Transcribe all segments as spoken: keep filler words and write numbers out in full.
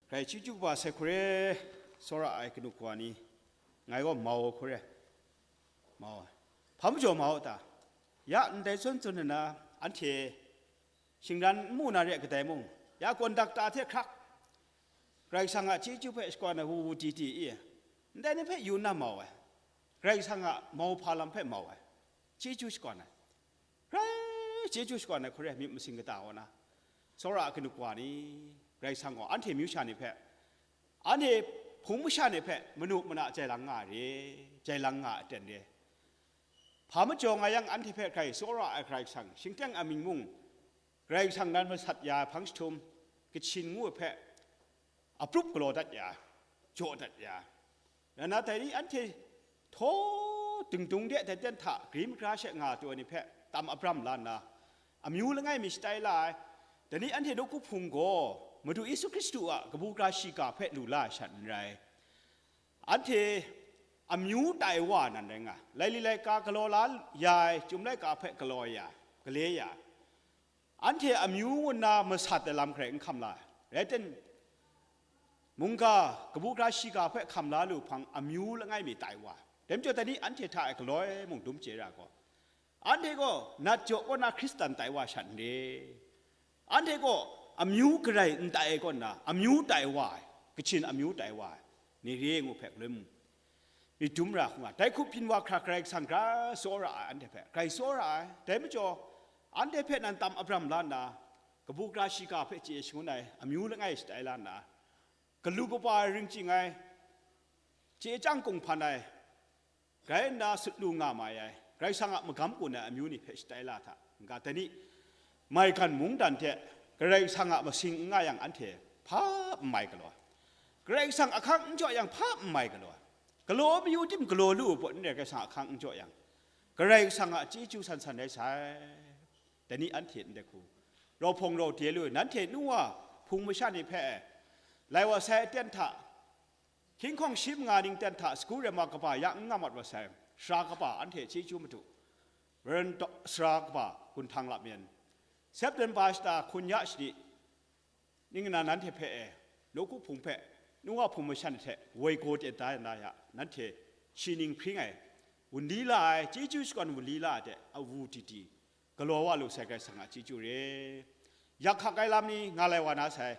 Grai chyeju kaba sai hkore, tsawra ai kanu kawa ni, ngai gaw mau hkore, mau ai. Hpa majaw mau ta? Ya ndai zawn zawn nna, anhte shingran n mu na re kadai mung, ya kawndakta hte hkrak, Karai Kasang a chyeju hpe shakawn ai wu wu ti ti i, ndai ni hpe yu na mau ai. Karai Kasang a mauhpa lam hpe mau ai. Chyeju shakawn ai. Grai chyeju shakawn ai hkore myit masing kata kaw na, tsawra a kanu kawa ni, Karai Kasang gaw anhte amyu sha ni hpe, anhte hpung masha ni hpe manu mana jai lang nga ai re, jai lang nga ai aten re. Hpa majaw nga yang anhte hpe grai tsawra ai Karai Kasang, shingteng a mying mung, Karai Kasang nan masat ya ai hpang jahtum, Kachin ngu ai hpe, aprup galaw dat ya, jaw dat ya. Nana dai ni anhte htaw dingdung de dai ten hta gari magra she nga taw ai ni hpe tam abram la nna, amyu langai mi shatai la ai. Dai ni anhte nawku hpung gaw Madu Yesu Hkristu a kabu gara shiga hpe lu la ai shat n rai. Anhte amyu tai wa nan rai nga, laili laika galaw la ya ai, chyum laika hpe galaw ya, gale ya. Anhte amyu nna masat ai lam hkrai n hkam la ai. Rai ten, mungga kabu gara shiga hpe hkam la lu hpang amyu langai mi tai wa. Dai majaw dai ni anhte hta e galoi mung dum chye ra gaw, anhte gaw nat jaw kaw na Hkristan tai wa shat n re. Anhte gaw amyu garai n tai ai kaw nna, amyu tai wa ai, Kachin amyu tai wa ai ni re ngu hpe galoi mung myit dum ra hkrum nga. Dai hku byin wa hkra Karai Kasang grai tsawra ai, anhte hpe grai tsawra ai. Dai majaw, anhte hpe nan tam abram la nna, kabu gara shiga hpe chye shangun ai amyu langai shatai la nna, galu kaba ai ring ching ai, chye chyang kunghpan ai, grai nna sut lu nga mai ai, Karai Kasang a magam kun ai amyu ni hpe shatai la hta, n-ga dai ni, maigan mungdan hte Karai Kasang a masing n nga yang anhte hpa n mai galaw ai. Karai Kasang ahkang n jaw yang hpa n mai galaw ai. Galaw mayu tim galaw lu ai pawt n rai, Karai Kasang ahkang n jaw yang, Karai Kasang a chyeju san san rai sai. Dai ni anhte ndai hku rau hpawng rau de lu ai, nanhte nu wa hpung masha ni hpe lai wa sai aten hta, hkying hkawng shi manga ning ten hta sagu rema kaba ya n nga mat wa sai, sara kaba anhte chyeju madu, Reverend Doc- sara kaba Gun Htang Lap Myen, September shata hkun ya shani ning nna nanhte hpe e, nawku hpung hpe, nu wa hpung masha ni hte woi gaw ten da na ya, nanhte shi ning hpring ai, wunli la ai, chyeju shakawn wunli la ai de, awu titi, galaw wa lu sai Karai Kasang a chyeju re. Yak hkak ai lam ni nga lai wa na sai,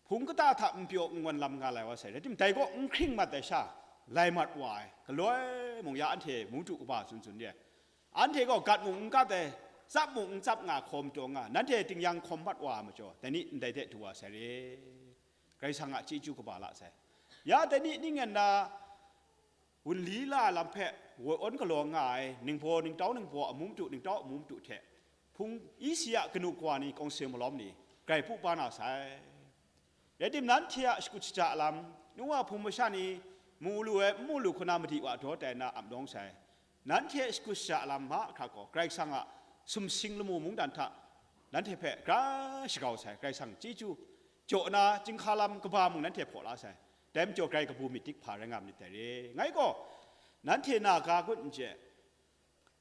hpung kata hta n pyaw n wan lam nga lai wa sai, rai tim, dai gaw n hkring mat ai sha, lai mat wa ai, galoi mung ya anhte mungtu kaba tsun tsun re ai. Anhte gaw gat mung n gat ai, tsap mung n tsap nga hkawm taw nga, nanhte tingnyang hkawm mat wa ai majaw, dai ni ndai de du wa sai re. Karai Kasang a chyeju kaba la sai. Ya dai ni ning nna, wunli la ai lam hpe woi awn galaw nga ai, ningbaw ningtau ningbaw amu madu, ningtau amu madu hte hpung isi a kanu kawa ni, kawngse malawm ni, grai pu pa na sai. Rai tim, nanhte a shakut shaja lam, nu wa hpung masha ni mu lu ai, n mu lu hku na madi wa daw tai na ap nawng sai. Nanhte shakut shaja lam mahkra gaw, Karai Kasang a sumsing lamu mungdan hta nanhte hpe gra shagau sai, Karai Kasang chyeju jaw na chyinghka lam kaba mung nanhte hpaw la sai. Dai majaw, grai kabu myit dik hpa rai nga myit dai re. Ngai gaw nanhte na ga kun n chye,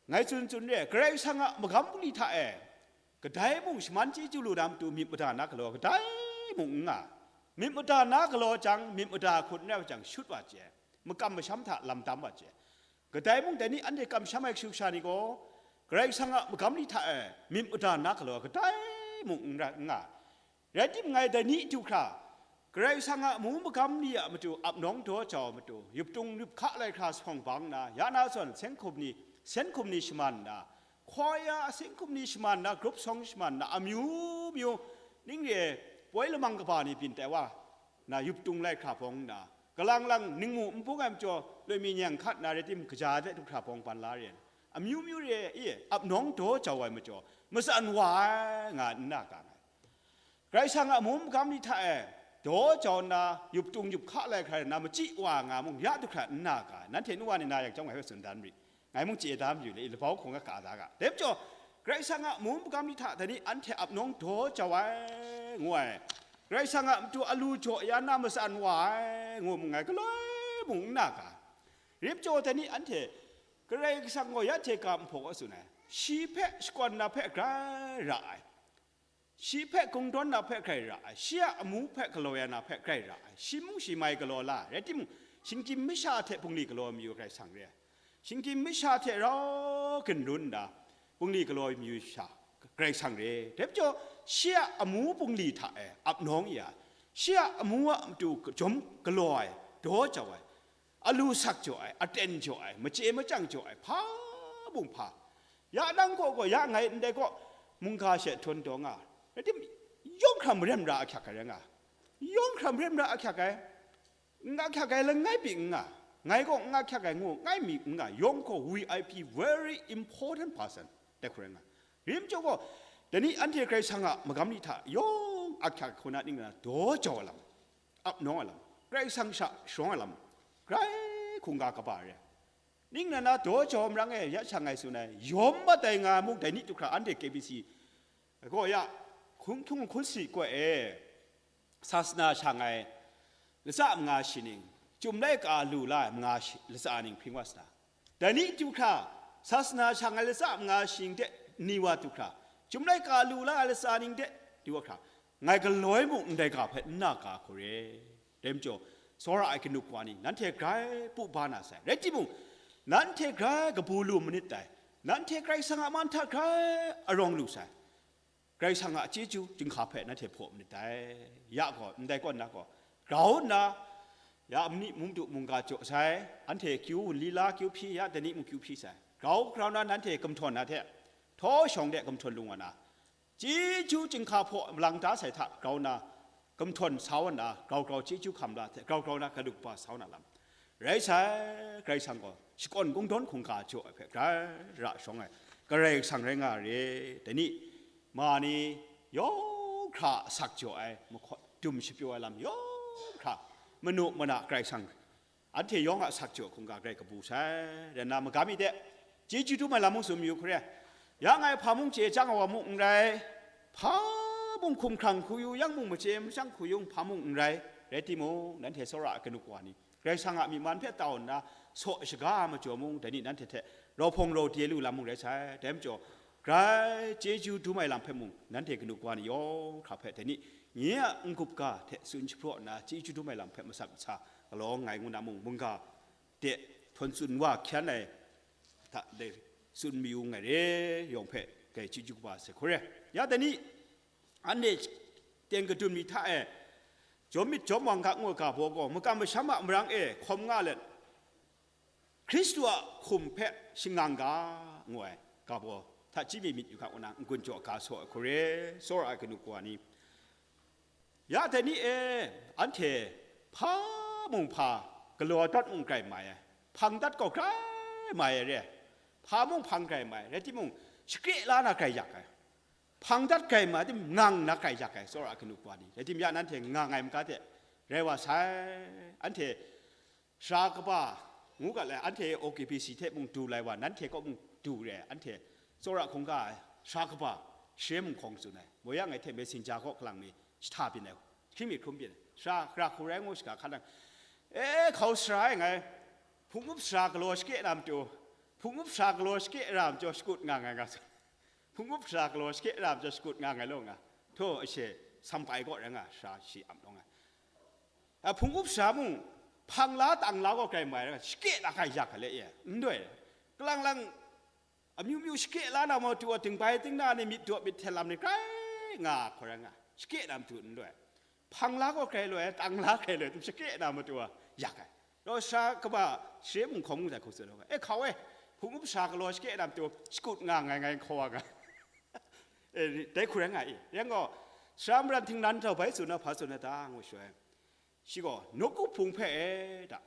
ngai tsun tsun re, Karai Kasang a magam bungli hta e kadai mung shaman chyeju lu na matu myit mada na galaw kadai mung n nga. Myit mada na galaw jang, myit mada hkut n rai wa jang, shut wa chye, makam masham hta lam tam wa chye. Kadai mung dai ni anhte kamsham ai kashu kasha ni gaw, Karai Kasang a magam ni hta e myit mada na galaw kadai mung n rai, n nga. Rai tim, ngai dai ni du hkra, Karai Kasang a amu magam ni a matu ap nawng daw jau ai matu, yup tung yup hka lai hkra sa hpawng bang nna, ya na zawn sen hkum ni, sen hkum ni shaman nna, hkawya a sen hkum ni shaman nna, grup sawng shaman nna, amyu myu, ning re ai poi lamang kaba ni byin tai wa, na yup tung lai hkra hpawng nna, kalang lang ningmu n bung ai majaw, loi mi nyeng hkat na rai tim, kaja de du hkra hpawng ban la re ai, amyu myu re ai, ap nawng daw jau ai majaw, matsan wa ai nga n na ga ai. Karai Kasang a amu magam ni hta e daw jau nna, yup tung yup hka lai hkra na machyi wa nga mung, ya du hkra n na ga ai. Nanhte nu wa ni na yang chyawm ngai hpe tsun dan ri. Ngai mung chye da mayu le, i labau hkung a ka da ga. Dai majaw, Karai Kasang a amu magam ni hta dai ni anhte ap nawng daw jau ai, ngu ai. Karai Kasang a matu alu jaw ya na matsan wa ai, ngu mung ngai galoi mung n na ga. Rai majaw, dai ni anhte Karai Kasang gaw ya hte ga nhpaw a tsun ai. Shi hpe shakawn na hpe grai ra ai. Shi hpe kungdawn na hpe grai ra ai, shi a amu hpe galaw ya na hpe grai ra ai, shi mung shi mai galaw la ai, rai timung, shinggyim masha hte bungli galaw mayu Karai Kasang re ai. Shinggyim masha hte rau ginrun nna, bungli galaw mayu sha, Karai Kasang re. Dai majaw, shi a amu bungli hta e ap nawng ya, shi a amu a matu jawm galaw ai, daw jau ai, alu sak jaw ai, aten jaw ai, machye machyang jaw ai, hpa mung hpa. Ya nang kaw gaw, ya ngai ndai kaw, mungga she htawn taw nga, rai tim, yawng hkram rem ra ahkyak ai rai nga, yawng hkram rem ra ahkyak ai, n ahkyak ai langai pyi n nga, ngai gaw n ahkyak ai ngu ngai mi n nga, yawng gaw V I P, very important person, dai hku rai nga. Rim jaw gaw, dai ni anhte Karai Kasang a magam ni hta yawng ahkyak ai hku na ning na daw jau ai lam, ap nawng ai lam, Karai Kasang sha sharawng ai lam, grai hkungga kaba re. Ning na na daw jau marang e, ya sha ngai tsun ai, yawm mat ai nga mung dai ni du hkra anhte K B C gaw ya, hkung hkyung hkun si koi e, sasana shang ai latsa manga shi ning, chyum laika lu la ai manga shi, latsa ning hpring wa sa na, dai ni du hkra, sasana shang ai latsa manga shi ning de ni wa du hkra, chyum laika lu la ai latsa ning de ni wa hkra, ngai galoi mung ndai ga hpe n na ga hku re. Dai majaw, tsawra ai kanu kawa ni, nanhte grai pu ba na sai. Rai timung, nanhte grai kabu lu manit dai, nanhte Karai Kasang a man hta grai arawng lu sai. Karai Kasang a chyeju chyinghka hpe nanhte hpaw manit dai. Ya gaw, ndai kaw nna gaw, grau nna, ya, mani mungdu mungga jaw sai, anhte kyu wunli la kyu hpyi, ya, dai ni mung kyu hpyi sai. Grau grau na nanhte gumhtawn na hte, htaw shawng de gumhtawn lung wa na, chyeju chyinghka hpaw malang da sai hta grau na, gumhtawn sa wa na, grau grau chyeju hkam la hte, grau grau na galuk ba sa wa na lam rai sai. Karai Kasang gaw shakawn kungdawn hkungga jaw ai hpe grai ra shawng ai Karai Kasang rai nga re. Dai ni, ma ni yawng hkra asak jaw ai, mahkaw dum shapyaw ai lam yawng hkra manu mana Karai Kasang anhte yawng a asak jaw hkungga grai kabu sai. Rai nna, magam mi de, chyeju dum ai lam mung tsun mayu hkre, ya ngai hpa mung chye chyang ai wa mung n rai, hpa mung hkumhkrang hku yu yang mung, machye machyang hku yung hpa mung n rai, rai timung, nanhte tsawra ai kanu kawa ni, Karai Kasang a myi man hpe tau nna, saw shaga ai majaw mung, dai ni nanhte hte rau hpawng rau de lu lam mung rai sai. Dai majaw, grai chyeju dum ai lam hpe mung, nanhte kanu kawa ni yawng hkra hpe, dai ni, nye a n-gup ga hte tsun jahpraw nna, chyeju dum ai lam hpe masak masa galaw nngai ngu na mung, mungga de htawn tsun wa hkyan ai hta dai tsun mayu nngai re, yawng hpe grai chyeju kaba sai hku re. Ya dai ni, anhte teng kadun mi hta e, jawm myit jawm wang ga ngu ai ga baw gaw, makam masham a marang e hkawm nga let, Hkristu a hkum hpe shangang ga ngu ai ga baw hta chyim mi myit yu ga ngu na, n-gun jaw ga saw ai hku re, tsawra ai kanu kawa ni. Ya dai ni e, anhte hpa mung hpa galaw dat mung grai mai ai, hpang dat gaw grai mai ai re, hpa mung hpang grai mai ai, rai timung, shakre la na grai yak ai, hpang dat grai mai ai, tim ngang na grai yak ai, tsawra ai kanu kawa ni, rai tim ya nanhte ngang ai maga de rai wa sai. Anhte sara kaba ngu ga lai, anhte O K B C hte mung du lai wa, nanhte kaw mung du re ai, anhte tsawra hkungga ai sara kaba, share mung hkawng tsun ai, moi yang ngai hte messenger kaw kalang mi jahta byin ai, hkying mi hkrum byin ai, sara gara hku rai ngu shaga hkan nang, e, hkau sara e ngai, hpung up sara galaw shake na matu, hpung up sara galaw shake ra majaw shakut nga ngai nga tsun. Hpung up sara galaw shake ra majaw shakut nga ngai law nga. Htaw ashe, Sampai kaw rai nga, sara shi ap law nga. A hpung up sara mung, hpang la tang la gaw grai mai rai, shake na grai yak ga le e, n doi. Kalang lang, amyu myu shake la na matu a, dingbai dingna ni myit daw myit hten lam ni grai nga hkawra nga, shake na matu n doi. Hpang la gaw grai loi, tang la grai loi, shake na matu a yak ai. Rau sara kaba share mung hkawng mung dai hku tsun ai, e hkau e, hpung up sara galaw shake na matu shakut nga ngai ngai hkau wa nga. E, dai hku rai nga i. Yang gaw, sara maran htinglan tau bai tsun na hpa tsun na ta, ngu shaloi, shi gaw, nawku hpung hpe e da,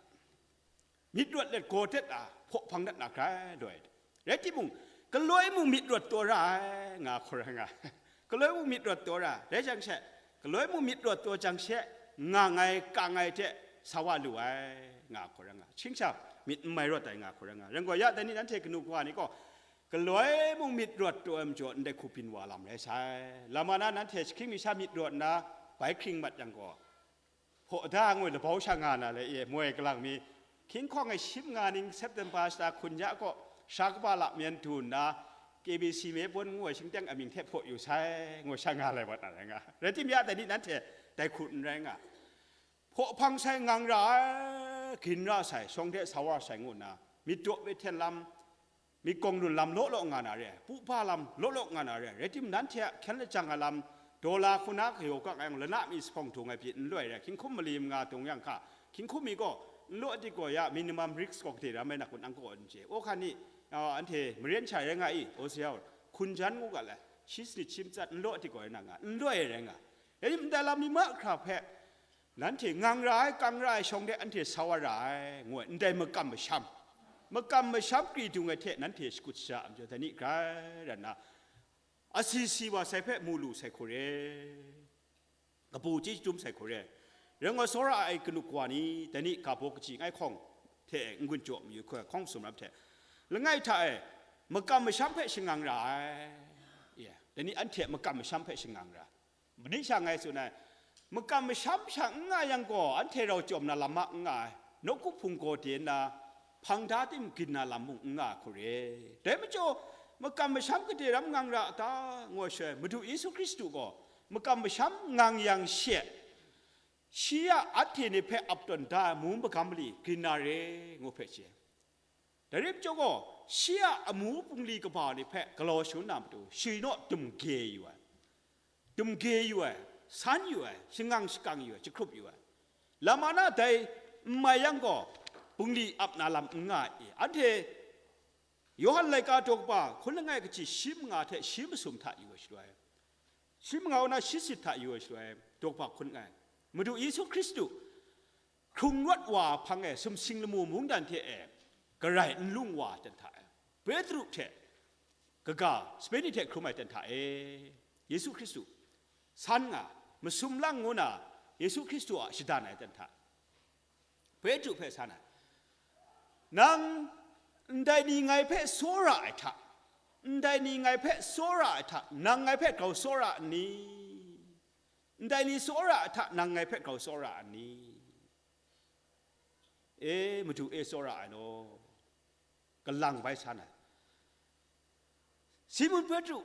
myit rawt let gaw tet a, hpaw hpang dat na hkrai loi. Rai timung, galoi mung myit rawt taw ra ai, nga hkawra nga. Galoi mung myit rawt taw ra, rai jang she, galoi mung myit rawt taw jang she, nga ngai, ka ngai hte sa wa lu ai, nga hkawra nga. Shing sha, myit n mai rawt ai, nga hkawra nga. Rai gaw, ya dai ni nanhte kanu kawa ni gaw, galoi mung myit rawt taw ai majaw, ndai hku byin wa lam rai sai. Lama na nanhte jahkying mi sha myit rawt nna, bai hkring mat yang gaw, hpaw da ngoi labau sha nga na le, e, moi kalang mi, hkying hkawng e shim nga ning September shata hkun ya kaw, sara kaba lam yan du nna, K B C me pawn ngu ai shingteng amying hte hpaw yu sai, ngu sha nga lai wat na rai nga. Rai timung, dai ni nanhte dai hku n rai nga. Hpaw hpang sai, ngang ra ai, grin ra sai, shawng hte sa wa sai ngu nna, myit daw myit hten lam, myit kawng lun lam law law nga na re ai, pupa lam law law nga na re ai. Rai timung, nanhte a hkyen lajang a lam, daw la hku na kayaw kang ai, lana mi jahpawng dung ai pyi n loi re ai, hkinghkum mali manga dung yang hka, hkinghkum mi gaw n law di gaw ya, minimum risk gaw gade ram ai na kun, ang kaw n chye. O hkan ni, ah, anhte maren sha rai nga i, o se yau, hkun jan ngu ga lai, shi sanit shi matsat n law di gaw rai na nga, n loi rai nga. Rai timung, ndai lam ni mahkra hpe, nanhte ngang ra ai, kang ra ai shawng de anhte sa wa ra ai, ngu ai, ndai makam masham, makam masham kri dung ai hte nanhte shakut shaja ai majaw, dai ni grai rai nna, asi si wa sai hpe mu lu sai hku re, kabu chye chyum sai hku re, rai nga, tsawra ai kanu kawa ni, dai ni ga baw kachyi ngai hkawng hte n-gun jaw mayu hku ai hkawng masum ram hte, langai hta e makam masham hpe shangang ra ai, ye, dai ni anhte makam masham hpe shangang ra. Mani sha ngai tsun ai, makam masham sha n nga yang gaw, anhte rau chyawm na lam ma n nga ai, nawku hpung gaw de nna, hpang da tim grin na lam mung n nga ai hku re. Dai majaw, makam masham gade ram ngang ra ta, ngu ai shaloi, Madu Yesu Hkristu gaw makam masham ngang yang she, shi a anhte ni hpe ap tawn da ai amu magam mali grin na re, ngu hpe chye. Dai rai majaw gaw, shi a amu bungli kaba ni hpe galaw shangun na matu, shi naw dum ge yu ai, dum ge yu ai, san yu ai, shangang shakang yu ai, jahkrup yu ai. Lam a na dai n mai yang gaw, bungli ap na lam n nga i. Anhte Yawhan laika daw kaba hkun langai kaji shi manga hte shi masum hta yu ai shaloi, shi manga kaw na shi sit hta yu ai shaloi, daw kaba hkun langai, Madu Yesu Hkristu hkrung rawt wa hpang e sumsing lamu mungdan hte e garai n lung wa dan hta e, Petru hte kaga sape ni hte hkrum ai dan hta e, Yesu Hkristu san nga, masum lang ngu na Yesu Hkristu a shadan ai dan hta, Petru hpe san ai, nang ndai ni ngai hpe tsawra ai hta, ndai ni ngai hpe tsawra ai hta, nang ngai hpe grau tsawra nni? Ndai ni tsawra ai hta, nang ngai hpe grau tsawra nni? E, Madu e, tsawra ai law, kalang bai san ai. Simun Petru,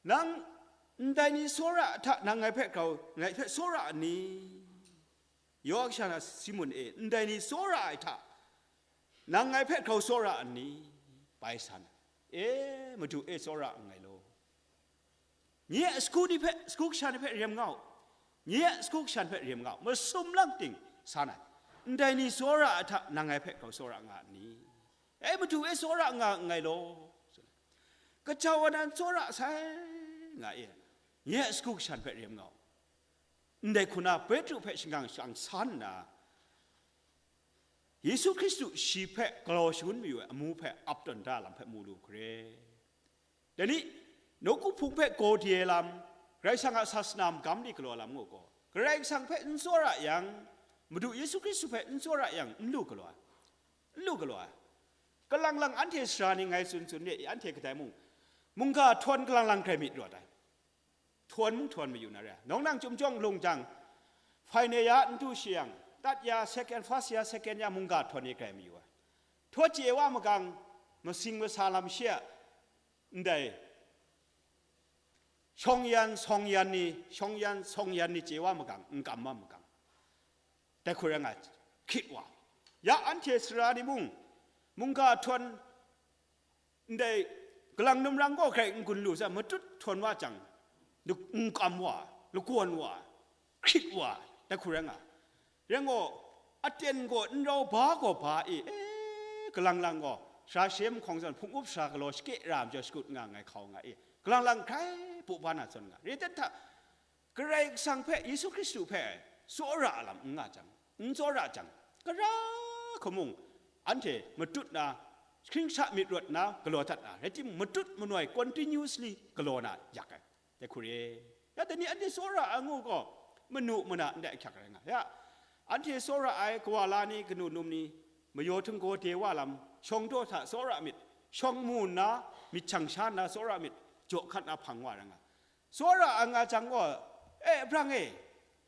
nang ndai ni tsawra ai hta, nang ngai hpe grau, ngai hpe tsawra nni? Yaw kasha na Simun e, ndai ni tsawra ai hta, nang ngai hpe grau tsawra nni? Bai san ai. E, Madu e, tsawra nngai law. Nye a sagu ni hpe, sagu kasha ni hpe rem nga u, nye a sagu kasha ni hpe rem nga u, masum lang ting san ai. Ndai ni tsawra ai hta, nang ngai hpe grau tsawra nga nni? E, Madu e, tsawra nga nngai law. Kaja wa nan tsawra sai nga e, nye a sagu kasha ni hpe rem nga u. Ndai hku na Petru hpe shangang shang san nna, Yesu Hkristu shi hpe galaw shangun mayu ai amu hpe ap tawn da lam hpe mu lu hkre. Dai ni, nawku hpung hpe gaw de ai lam, Karai Kasang a sasana magam ni galaw lam ngu gaw, Karai Kasang hpe n tsawra yang, Madu Yesu Hkristu hpe n tsawra yang, n lu galaw ai, n lu galaw ai. Kalang lang anhte sara ni ngai tsun tsun ni, anhte kadai mung, mungga htawn kalang lang grai myit rawt ai. Htawn mung htawn mayu na re ai. Nawng nang chyum jawng lung jang, hpai ne ya n du shi yang, tat ya second, first ya, second ya, mungga htawn ni grai mayu ai. Htaw chye wa magang, masing masa lam shi a, ndai, shawng yan, sawng yan ni, shawng yan, sawng yan ni chye wa magang, n kam wa magang, dai hku rai nga, hkrit wa. Ya anhte sara ni mung, mungga htawn, ndai galang numrang gaw grai n gun lu sai, matut htawn wa jang, n kam wa, lagawn wa, hkrit wa, dai hku rai nga. Rai ngu, aten gaw n rau, ba gaw ba e, e, galang lang gaw, sara she mahkawng zawn, hpung up sara galaw shake ra ai majaw shakut nga nngai hkau nga e, galang lang grai bu ba na zawn nga, re ten hta, Karai Kasang hpe, Yesu Hkristu hpe tsawra a lam n nga jang, n tsawra jang, gara hku mung anhte matut na, hkring sha myit rawt na galaw dat na, rai timung, matut manoi continuously galaw na yak ai. Dai hku re. Ya, dai ni anhte tsawra ai ngu gaw, manu mana ndai ahkyak rai nga. Ya, anhte tsawra ai kawa la ni, kanu num ni, mayaw htinggaw de wa lam, shawng daw hta tsawra myit, shawng mu nna, myit hkyang sha nna tsawra myit, jaw hkat na hpang wa rai nga. Tsawra ai nga jang gaw, e, brang e,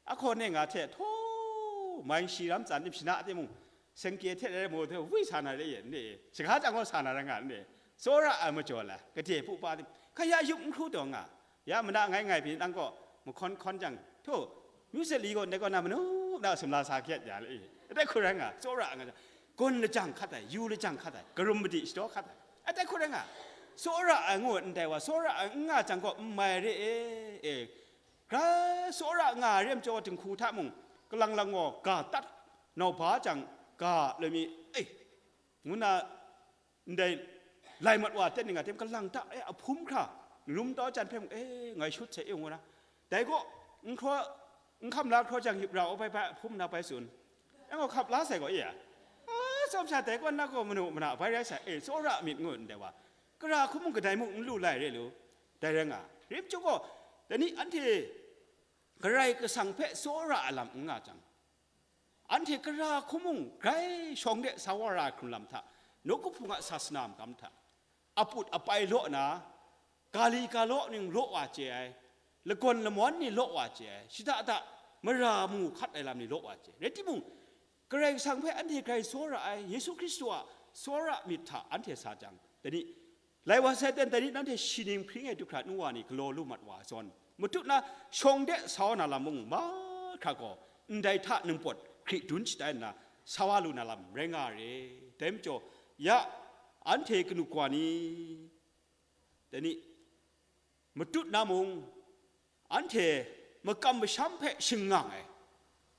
ahkawn e nga hte, htaw, mai shi ram tsan ni, shana timung, sengke hte rai mu hte, wui sa na re ye, nni, shaga jang gaw sa na rai nga, nni, Tsawra ai majaw la, gade pu pa tim, kaya yup n hkru taw nga, ya mana ngai ngai pyi nang kaw mahkawn hkawn jang, hto, myu sali gaw ndai kaw na manu na sumla sa hkyet ya le, atai hku rai nga, tsawra ai nga jang, gun lajang hkat ai, yu lajang hkat ai, karum madi shadaw hkat ai, atai hku rai nga, tsawra ai ngu ndai wa, tsawra ai n nga jang gaw n mai re e, e, grai tsawra nga ai re majaw, dinghku hta mung, kalang lang gaw ga tat, nau ba jang, ga loi mi, e, ngu na, ndai lai mat wa ten ning a tem kalang ta, e, a hpum hkra, rum tau jan hpe mung, e, ngai shut sai e, ngu na. Dai gaw, n hkraw, n hkam la hkraw jang, yip ra u bai bai, a hpum na bai tsun. E, ngu hkap la sai gaw, e, a, a, tsawm sha dai gaw, na gaw manu mana bai rai sai, e, tsawra myit ngu ndai wa. Gara hku mung kadai mung n lu lai re lu, dai rai nga. Rim chyawm gaw, dai ni anhte Karai Kasang hpe tsawra ai lam n nga jang, anhte gara hku mung grai shawng de sa wa ra ai hkrun lam hta, nawku hpung a sasana magam hta, aput apai law na, ga li ga law ning law wa chye ai, lagawn lamawn ni law wa chye ai, shada da mara mu hkat ai lam ni law wa chye ai. Rai timung, Karai Kasang hpe anhte grai tsawra ai, Yesu Hkristu a tsawra myit hta anhte sa jang, dai ni, lai wa sai ten, dai ni nanhte shi ning hpring e du hkra nu wa ni galaw lu mat wa ai zawn, matut na shawng de sa wa na lam mung mahkra gaw, ndai hta ningpawt hkri dun shatai nna, sa wa lu na lam rai nga re. Dai majaw, ya, anhte kanu kawa ni, dai ni, matut na mung, anhte makam masham hpe shingngang ai,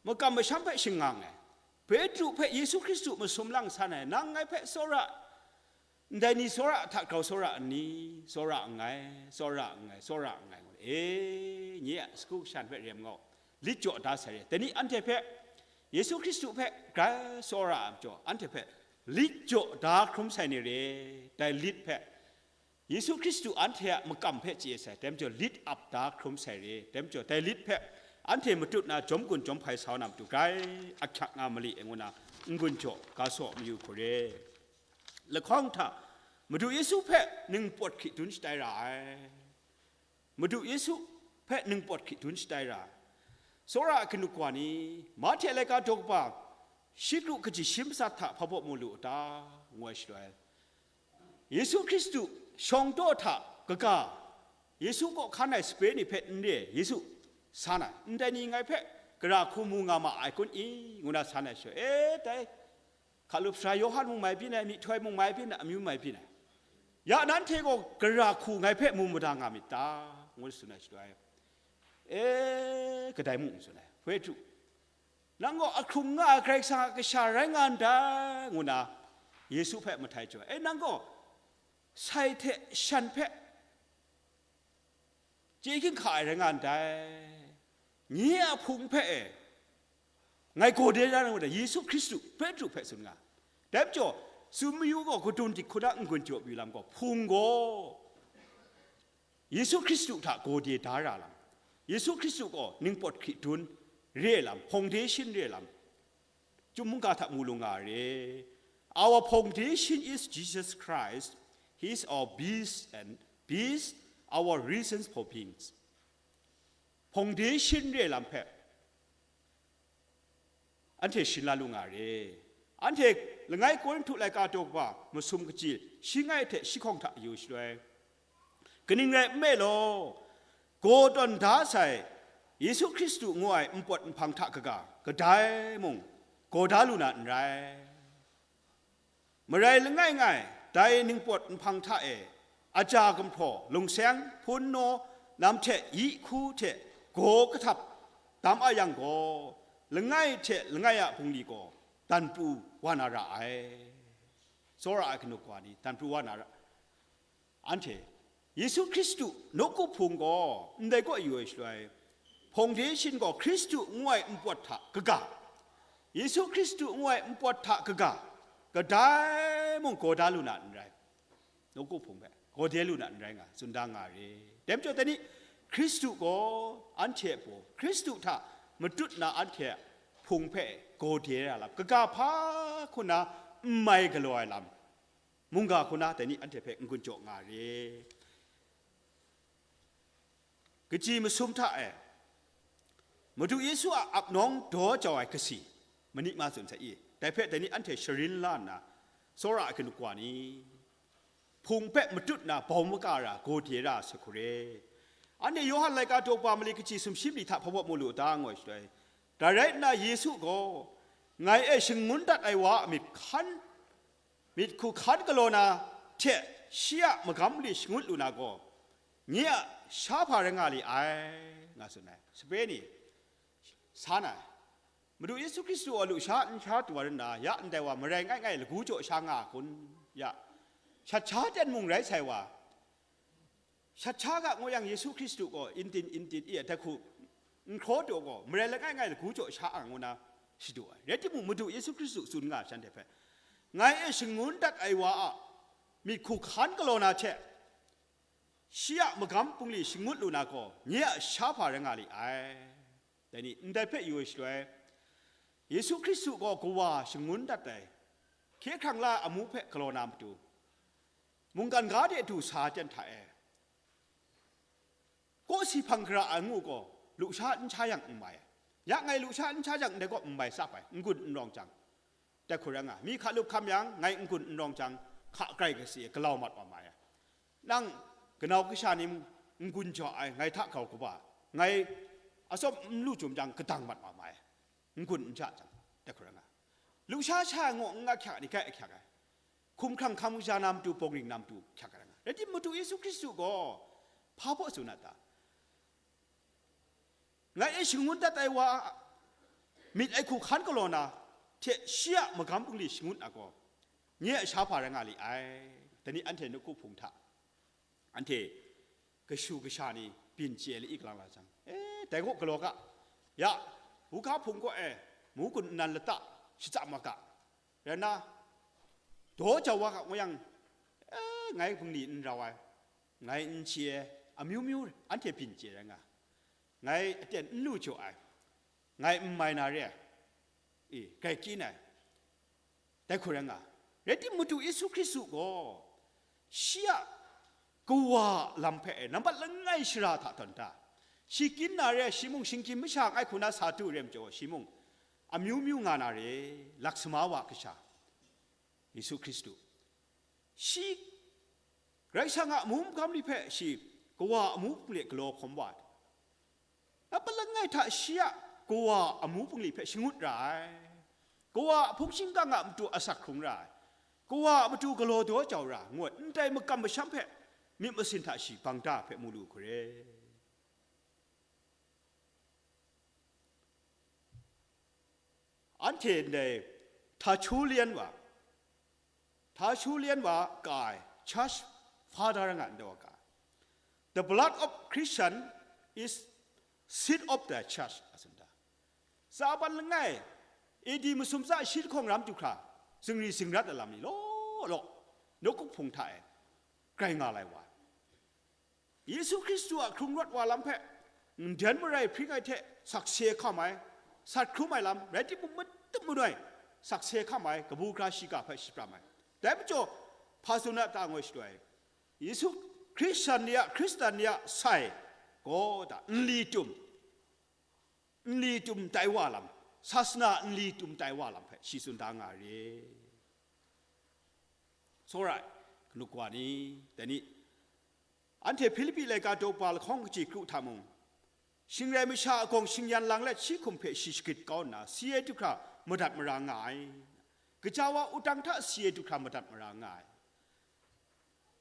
makam masham hpe shingngang ai, Petru hpe Yesu Hkristu masum lang san ai, nang ngai hpe tsawra, ndai ni tsawra hta grau tsawra n ni? Tsawra nngai, tsawra nngai, tsawra nngai, ngu, e, nye a sagu kashan hpe rem nga u, lit jaw da sai re. Dai ni anhte hpe, Yesu Hkristu hpe grai tsawra ai majaw, anhte hpe lit jaw da hkrum sai ni re, dai lit hpe, Yesu Hkristu anhte a makam hpe chye sai, dai majaw lit ap da hkrum sai re, dai majaw dai lit hpe anhte matut na jawm gun jawm hpai sa wa na matu grai ahkyak nga mali e ngu na, n-gun jaw ga saw mayu hku re. Lahkawng hta, Madu Yesu hpe ningpawt hkri dun shatai ra ai. Madu Yesu hpe ningpawt hkri dun shatai ra ai. Tsawra ai kanu kawa ni, Mahte laika daw kaba, shi kru kaji shi matsat hta hpa baw mu lu u ta? Ngu ai shaloi, Yesu Hkristu shawng taw hta kaga, Yesu kaw hkan ai sape ni hpe n re, Yesu san ai, ndai ni ngai hpe gara hku mu nga ma ai kun i? Ngu na san ai shaloi, e, dai, Hkalup Sara Yawhan mung mai byin ai, myihtoi mung mai byin ai, amyu mai byin ai. Ya nanhte gaw gara hku ngai hpe mu mada nga myit ta? Ngu tsun ai shaloi, e, kadai mung n tsun ai. Petru, nang gaw ahkrung nga ai Karai Kasang a kasha rai nga ndai, ngu na Yesu hpe mahtai jaw ai. E, nang gaw sai hte shan hpe chye ginhka ai rai nga ndai. Nye a hpung hpe e, ngai gaw de da na, Yesu Hkristu Petru hpe tsun nga. Dai majaw, tsun mayu gaw, kadun dik hku na n-gun jaw yu lam gaw, hpung gaw Yesu Hkristu hta gaw de da ra lam, Yesu Hkristu gaw ningpawt hkri dun re lam, foundation re lam, Chyum mungga hta mu lu nga re. Our foundation is Jesus Christ. He is our peace and peace, our reasons for peace. Foundation re lam hpe anhte shin la lu nga re. Anhte langai Korinhtu laika daw kaba masum kaji shi ngai hte shi hkawng hta yu shaloi, kaning rai nme law, gaw tawn da sai Yesu Hkristu ngu ai npawt nhpang hta kaga, kadai mung gaw da lu na n rai. Marai langai ngai, dai ningpawt nhpang hta e, aja gumhpraw, lungseng, hpun naw, nam hte yi hku hte gaw kahtap dam a yang gaw, langai hte langai a bungli gaw dan pru wa na ra ai. Tsawra ai kanu kawa ni, dan pru wa na ra. Anhte Yesu Hkristu nawku hpung gaw ndai kaw yu ai shaloi, foundation gaw Hkristu ngu ai npawt hta kaga, Yesu Hkristu ngu ai npawt hta kaga, kadai mung gaw da lu na n rai. Nawku hpung hpe gaw de lu na n rai nga, tsun da nga re. Dai majaw, dai ni, Hkristu gaw anhte a baw, Hkristu hta matut na anhte a hpung hpe gaw de ai lam, kaga hpa hku na n mai galaw ai lam, mungga hku na dai ni anhte hpe n-gun jaw nga re. Kaji masum hta e, Madu Yesu a ap nawng daw jau ai kasi, mani ma tsun sai i? Dai hpe dai ni anhte sharin la nna, tsawra ai kanu kawa ni, hpung hpe matut na bau maka ra, gawde ra sa hku re. Anhte Yawhan laika daw pa mali kaji sumshi mali hta hpa baw mu lu ta, ngu ai shaloi, dai rai nna Yesu gaw, "Ngai e shangun dat ai wa a myit hkan, myit hku hkan galaw na hte shi a magam li shangut lu na gaw, nye a sha hpa rai nga li ai," nga tsun ai. Sape ni, san ai. Madu Yesu Hkristu gaw lusha nsha tu wa rin na, ya ndai wa marai ngai ngai lagu jaw sha nga a kun? Ya, shat sha ten mung rai sai wa, shat sha ga ngu yang Yesu Hkristu gaw intin intin i a dai hku n hkraw taw gaw, marai langai ngai lagu jaw sha ang ngu na shadu ai. Rai timung, Madu Yesu Hkristu tsun nga shanhte hpe, "Ngai e shangun dat ai wa a myit hku hkan galaw na hte, shi a magam bungli shangut lu na gaw, nye a sha hpa rai nga li ai." Dai ni, ndai hpe yu ai shaloi, Yesu Hkristu gaw kawa shangun dat ai, hkye hkrang la ai amu hpe galaw na matu, mungkan ga de du sa ten hta e, kawsi hpang hkra ai ngu gaw, lusha n sha yang n mai ai. Ya ngai lusha n sha yang ndai gaw n mai tsap ai, n gun n rawng jang. Dai hku rai nga, mi hka lup hkam yang, ngai n gun n rawng jang, hka grai kasi e galau mat wa mai ai. Nang kanau kasha ni n gun jaw ai, ngai hta grau kaba, ngai atsawm n lu jum jang, kadang mat wa mai ai. N gun n ja jang, dai hku rai nga. Lusha sha ai ngaw n ahkyak ni, gai ahkyak ai. Hkumhkrang hkam kaja na matu, bawng ring na matu, hkyak ai rai nga. Rai timung, Madu Yesu Hkristu gaw hpa baw tsun a ta? "Ngai e shangun dat ai wa a myit ai hku hkan galaw na hte, shi a magam bungli shangut na gaw, nye a sha hpa rai nga li ai." Dai ni, anhte nawku hpung hta, anhte kashu kasha ni byin chye ai la i kalang la jang, e, dai gaw galaw ga, ya, buga hpung kaw e, mu gun nnan lata shatsam wa ga, rai nna, daw jau wa ga ngu yang, e, ngai bungli n rau ai, ngai n chye ai, amyu myu anhte byin chye rai nga, ngai aten n lu jaw ai, ngai n mai na re ai, e, grai kyin ai, dai hku rai nga. Rai timung, Madu Yesu Hkristu gaw shi a kawa a lam hpe e nambat langai shara hta tawn da, shi kyin na re ai, shi mung shinggyim masha ngai hku na sa du re ai majaw, shi mung amyu myu nga na re, laksama wa kasha, Yesu Hkristu, shi Karai Kasang a amu magam ni hpe shi kawa amu hpung le galaw hkawm wa ai. Nambat langai hta shi a kawa amu hpung li hpe shangut ra ai. Kawa a hpung shingkang a matu asak hkrung ra ai. Kawa a matu galaw daw jau ra, ngu ai, ndai makam masham hpe myit masin hta shi bang da hpe mu lu hku re. Anhte ndai Tertullian wa, Tertullian wa ka ai Church Father nga ndai wa ka ai, "The blood of Christian is seed of the church," a tsun da. Tsa ban langai, A D masum tsa shi lahkawng ram du hkra, zingri zingrat ai lam ni law law, nawku hpung hta e grai nga lai wa ai. Yesu Hkristu a hkrung rawt wa lam hpe, nden marai hpring ai hte sakse hkam ai, sat hkrum ai lam, rai timung, matup manoi sakse hkam ai, kabu gara shiga hpe shapram ai. Dai majaw, hpa tsun a ta ngu ai shaloi, Yesu Hkristan ni a, Hkristan ni a sai gaw da, nli tum, nli tum tai wa lam, sasana nli tum tai wa lam hpe shi tsun da nga re. Tsawra ai, kanu kawa ni, dai ni, anhte Hpilipi laika daw pa lahkawng kaji kru hta mung, shing rai masha a gawng shingyan lang let shi hkum hpe shi shagrit kau nna, si ai du hkra madat mara nga ai. Gaja wa utang hta si ai du hkra madat mara nga ai.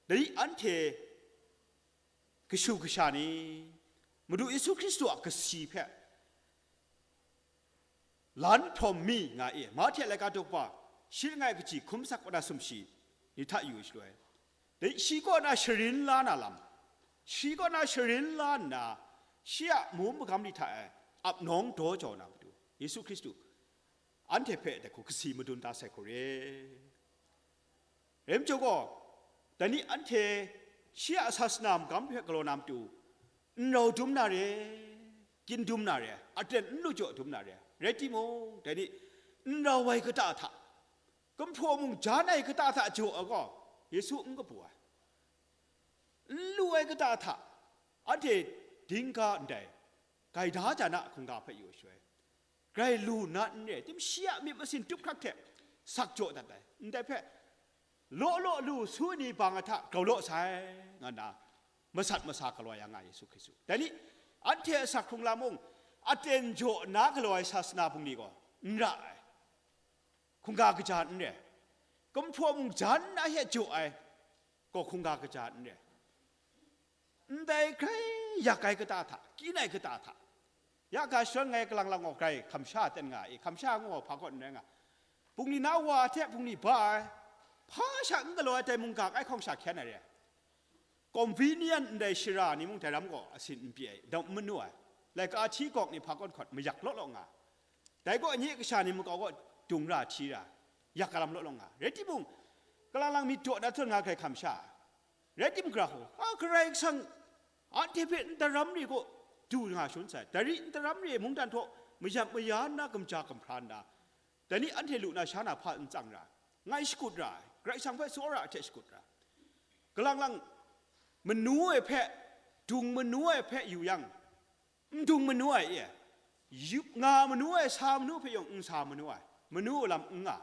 Dai ni, anhte kashu kasha ni, Madu Yesu Hkristu a kasi hpe lan hprawm mi nga e. Mahte laika daw pa, shi langai kaji hkum sak kaw na sumshi ni hta yu shaloi, dai shi kaw na sharin la na lam, shi kaw na sharin la nna, shi a mung magam ni hta e ap nawng daw jau na matu, Yesu Hkristu anhte hpe dai hku kasi madun da sai hku re. Rai majaw gaw, dai ni anhte shi a sasana magam hpe galaw na matu, n rau dum na re, kyin dum na re, aten n lu jaw dum na re, rai timung, dai ni n rau ai kata hta, gumhpraw mung jan ai kata hta jaw ai gaw, Yesu n kabu ai. N lu ai kata hta, anhte dingga ndai, gaida ja na hkungga hpe yu ai shaloi, grai lu na n re ai, tim shi a myit masin tup hkrak hte sak jaw dat ai, ndai hpe law law lu su ni bang a hta grau law sai, nga nna masat masa galaw ya nga Yesu Hkristu. Dai ni, anhte asak hkrung lam mung, aten jaw na galaw ai sasana bungli gaw n ra ai, hkungga kaja n re ai, gumhpraw mung jan na hte jaw ai gaw hkungga kaja n re ai. Ndai grai yak ai kata hta, kyin ai kata hta, ya ga sharawng ngai kalang lang gaw grai hkamsha ten nga i, hkamsha ngu gaw hpa kaw n rai nga, bungli na wa hte bungli ba ai, hpa sha n galaw ai dai mungga kai hkawng sha hkyen ai re ai. Convenient ndai shara ni mung dai ram gaw asin n pyi ai, daw n manu ai, laika hti gawk ni hpa kawn hkawt mayak law law nga, dai gaw nye kasha ni makau gaw dung ra hti ra, yak galam law law nga, rai timung, kalang lang myit daw na htawn nga grai hkamsha ai. Rai timung, gara hku, a, Karai Kasang anhte hpe ntaram re kaw du nga shangun sai. Dai ri ntaram re mungdan htaw mayat maya nna, gumja gumhpraw nna, dai ni anhte lu na sha na hpa n tsang ra, ngai shakut ra ai, Karai Kasang hpe tsawra hte shakut ra. Kalang lang manu ai hpe, dung manu ai hpe yu yang, n dung manu ai e, yu-, nga manu ai, sa manu hpe yawng n sa manu ai, manu lam n nga.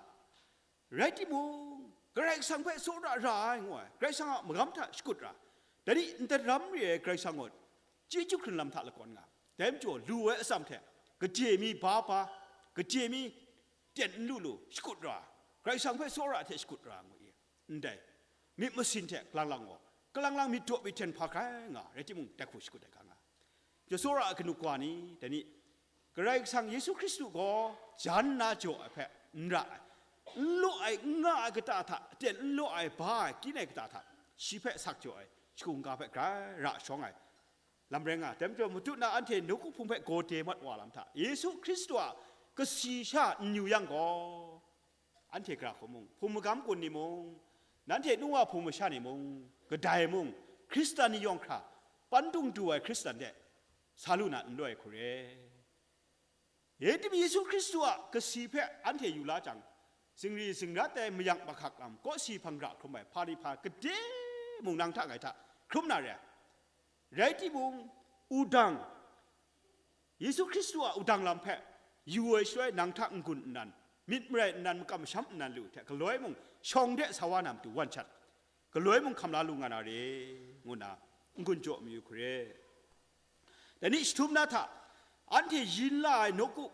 Rai timung, Karai Kasang hpe tsawra ra ai ngu ai, Karai Kasang a magam hta shakut ra, dai ni ntaram re ai Karai Kasang gaw chyeju hkrun lam hta lakawn nga. Dai majaw, lu ai atsam hte, gade mi ba ba, gade mi ten n lu lu, shakut ra, Karai Kasang hpe tsawra hte shakut ra ngu i. Ndai myit masin hte kalang lang gaw, kalang lang myit daw myit hten hpa hkrai nga, rai timung, dai hku shakut ai hkra nga. Pyaw tsawra ai kanu kawa ni, dai ni, Karai Kasang Yesu Hkristu gaw jan na jaw ai hpe n ra ai, n law ai, n nga ai kata hta, aten n law ai, ba ai, kyin ai kata hta, shi hpe sak jaw ai, shagu shaga hpe grai ra shawng ai, lam rai nga ai. Dai majaw, matut na anhte nawku hpung hpe gawde mat wa lam hta, Yesu Hkristu a kasi sha n yu yang gaw, anhte gara hku mung, hpung magam gun ni mung, nanhte nu wa hpung masha ni mung, kadai mung, Hkristan ni yawng hkra, pandung du ai Hkristan de sa lu na n loi hku re. Rai timung, Yesu Hkristu a kasi hpe anhte yu la jang, zingri zingrat ai, mayak mahkak lam, kawsi hpang ra hkrum ai, hpa ni hpa gade mung nang hta ngai hta hkrum na re ai. Rai timung, wudang, Yesu Hkristu a wudang lam hpe yu ai shaloi, nang hta n-gun nnan, myit marai nnan, makam masham nnan lu hte, galoi mung shawng de sa wa na matu wan shat, galoi mung hkam la lu nga na re, ngu nna n-gun jaw mayu hku re. Dai ni, jahtum na hta anhte yin la ai nawku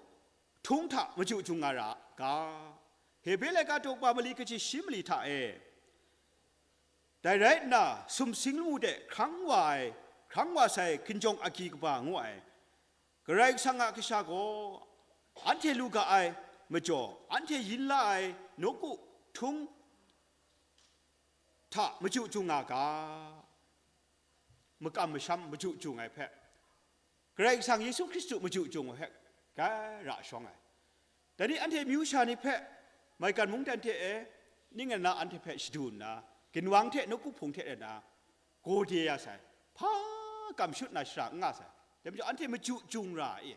htung hta machyu jung nga ra ga. Hebre laika daw kaba mali kaji shi mali hta e, dai rai nna, sumsing lamu de hkrang wa ai, hkrang wa sai hkinjawng agyi kaba ngu ai Karai Kasang a kasha gaw anhte lu ga ai majaw, anhte yin la ai nawku htung hta machyu jung nga ga, makam masham machyu jung ai hpe, Karai Kasang Yesu Hkristu machyu jung ai hpe grai ra shawng ai. Dai ni, anhte amyu sha ni hpe maigan mungdan hte e, ning ana anhte hpe shadu nna, ginwang hte nawku hpung hte rau na gawde ya sai, hpa kam shut na shara n nga sai. Dai majaw, anhte machyu jung ra i,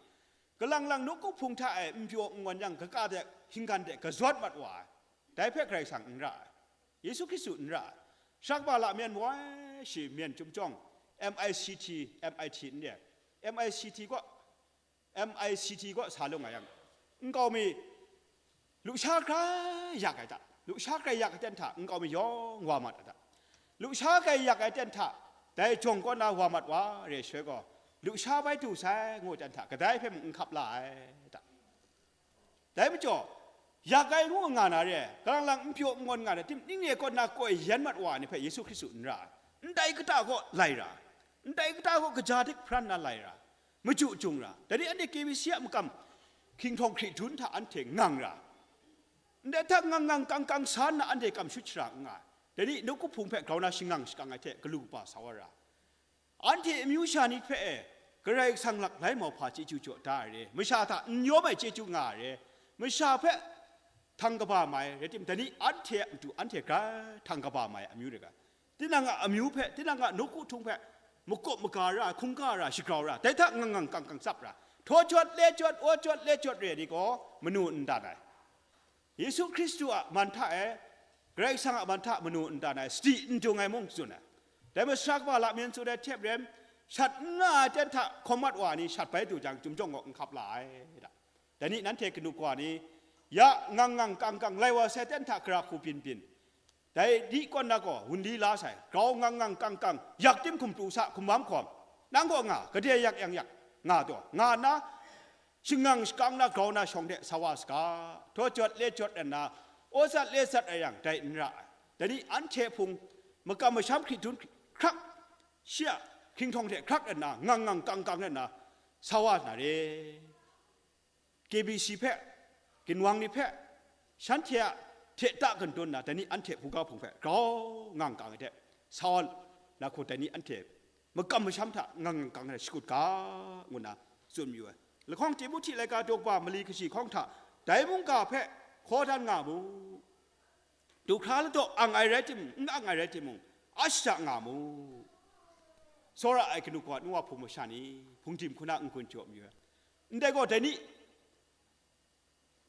kalang lang nawku hpung hta e n pyaw n ngawn yang, kaka de, hinggan de kazawt mat wa ai, dai hpe Karai Kasang n ra ai. Yesu Hkristu n ra ai. Shak ba la myen moi shi myen chyum chyawng, M I C T, M I T n re ai. M I C T kaw, M I C T kaw sa lung nga yang, nkau mi lusha grai yak ai hta, lusha grai yak ai ten hta nkau mi yawng wa mat ai hta, lusha grai yak ai ten hta dai jawng kaw na wa mat wa re ai shaloi gaw, lusha bai du sai ngu ten hta kadai hpe mung n hkap la ai hta. Dai majaw, yak ai ngu nga na re, kalang lang n pyaw n ngawn nga na, tim ning re kaw na koi yan mat wa ai ni hpe Yesu Hkristu n ra ai. Ndai kata kaw lai ra ai. Ndai kata kaw kaja dik hpran na lai ra ai. Machyu jung ra ai. Dai ni, anhte K B C a makam hkinghtawn hkridun hta anhte ngang ra ai. Ndai hta ngang ngang kang kang sa nna anhte kam shut shara n nga ai. Dai ni, nawku hpung hpe grau na shangang shakang ai hte galu kaba sa wa ra ai. Anhte amyu sha ni hpe e, Karai Kasang laklai mauhpa chyeju jaw da ai re, masha hta n yawm ai chyeju nga ai re, masha hpe htang kaba mai, rai timung, dai ni anhte a matu anhte grai htang kaba mai amyu rai ga. Tinang a amyu hpe, tinang a nawku htung hpe makawp maga ra, hkungga ra, shagrau ra, dai hta ngang ngang kang kang tsap ra, htaw jawt, le jawt, aw jawt, le jawt re ai ni gaw manu n dan ai. Yesu Hkristu a man hta e, Karai Kasang a man hta manu n dan ai, sadi n dung ai mung tsun ai. Dai masha kaba lamyan tsun ai hte maren, shat n nga ai ten hta hkawm mat wa ni shat bai du jang, chyum jawng gaw n hkap la ai, da. Dai ni nanhte kanu kawa ni, ya ngang ngang kang kang lai wa sai ten hta gara hku byin byin, Dai di kawn na gaw wunli la sai, grau ngang ngang kang kang, yak tim hkum pru sa, hkum mam hkawm, nang gaw nga, gade yak yang yak, nga taw, nga nna, shangang shakang na grau na shawng hte sa wa saga, htaw jawt le jawt ai na, aw sat le sat ai yang, dai n ra ai. Dai ni anhte hpung makam masham hkrit dun hkrak, shi a hkringhtawng hte hkrak ai na, ngang ngang kang kang ai na, sa wa na re. K B C hpe, ginwang ni hpe, shanhte a hte ta kandun na, dai ni anhte buga hpung hpe grau ngang kang ai hte, sa wa na hku dai ni anhte makam masham hta ngang ngang kang ai hte shakut ga, ngu nna tsun mayu ai. Lahkawng Timohti laika daw kaba mali kashi hkawng hta, dai mungga hpe hkaw dan nga mu. Du hkra ladaw ang ai rai timung, n ang ai rai timung, a shada nga mu. Tsawra ai kanu kawa, nu wa hpung masha ni, hpung dim hku na n-gun jaw mayu ai. Ndai gaw, dai ni,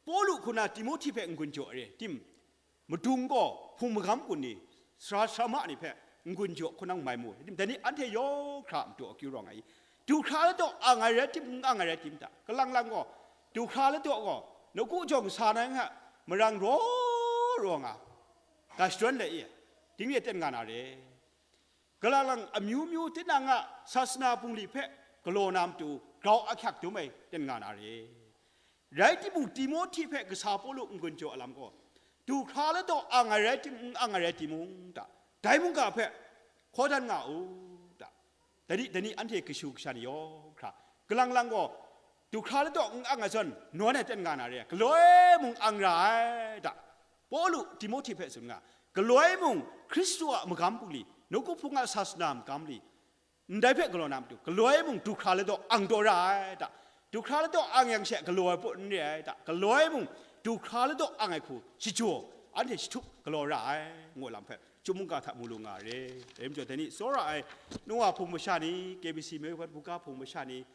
Pawlu hku na Timohti hpe n-gun jaw re, tim, madung gaw hpung magam kun ni, sara sarama ni hpe n-gun jaw hku nang mai mu, tim, dai ni anhte yawng hkra matu akyu rawng ai i, du hkra ladaw ang ai rai tim, n ang ai rai tim ta, kalang lang gaw, du hkra ladaw gaw, nawku jawng sa na nga, marang raw raw nga, ga shadawn le i, ding ye ten nga na re. Kalang lang amyu myu tinang a sasana bungli hpe galaw na matu grau ahkyak dum ai ten nga na re. Rai timung, Timohti hpe kasa Pawlu n-gun jaw ai lam gaw, du hkra ladaw ang ai rai timung, n ang ai rai timung ta, dai mungga hpe hkaw dan nga u ta, dai ni, dai ni anhte kashu kasha ni yawng hkra, kalang lang gaw, du hkra ladaw n ang ai zawn, nawn ai ten nga na re, galoi mung ang ra ai ta, Pawlu Timohti hpe tsun nga, galoi mung Hkristu a magam bungli, nawku hpung a sasana magam li, ndai hpe galaw na matu, galoi mung du hkra ladaw ang taw ra ai ta, du hkra ladaw ang yang she galaw ai put n re ai ta, galoi mung du hkra ladaw ang ai hku shajaw, anhte shatup galaw ra ai, ngu lam hpe, chyum mungga hta mu lu nga re. Dai majaw, dai ni tsawra ai, nu wa hpung masha ni, K B C Myoihwan buga hpung masha ni,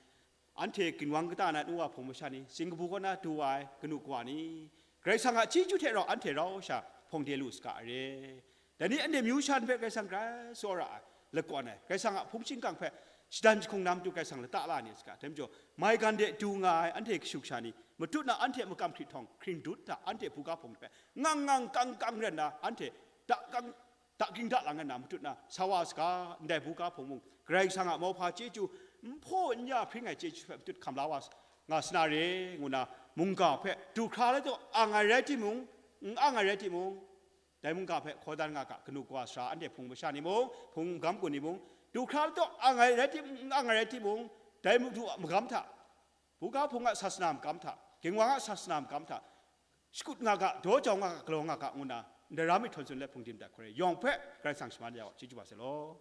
anhte ginwang kata na nu wa hpung masha ni, Singkapu kaw na du wa ai kanu kawa ni, Karai Kasang a chyeju hte rau anhte rau sha hpawng de lu saga re. Dai ni anhte myu shan hpe Karai Kasang grai tsawra ai, lakawn ai, Karai Kasang a hpung shingkang hpe shadan jahkung na matu Karai Kasang lata la ni saga. Dai majaw, maigan de du nga ai anhte kashu kasha ni, matut na anhte makam hkrit htawng hkring dut hta anhte buga hpung hpe ngang ngang kang kang ren na anhte da kang, da ging da lang ai na matut na sa wa saga, ndai buga hpung mung, Karai Kasang a mauhpa chyeju, n hpaw n ya hpring ai chyeju hpe matut hkam la wa s-, nga sa na re, ngu na mungga hpe du hkra ladaw ang ai rai timung, n ang ai rai timung, dai mungga hpe hkaw dan nga ga, kanu kawa sara anhte hpung masha ni mung, hpung magam kun ni mung, du hkra ladaw ang ai rai timung, n ang ai rai timung, dai mung du a magam hta, buga hpung a sasana magam hta, ginwang a sasana magam hta, shakut nga ga, daw jau nga ga, galaw nga ga, ngu na, ndai ra myit htawn tsun let hpung dim dat hkoi re, yawng hpe Karai Kasang shaman ya wa, chyeju wa sai law.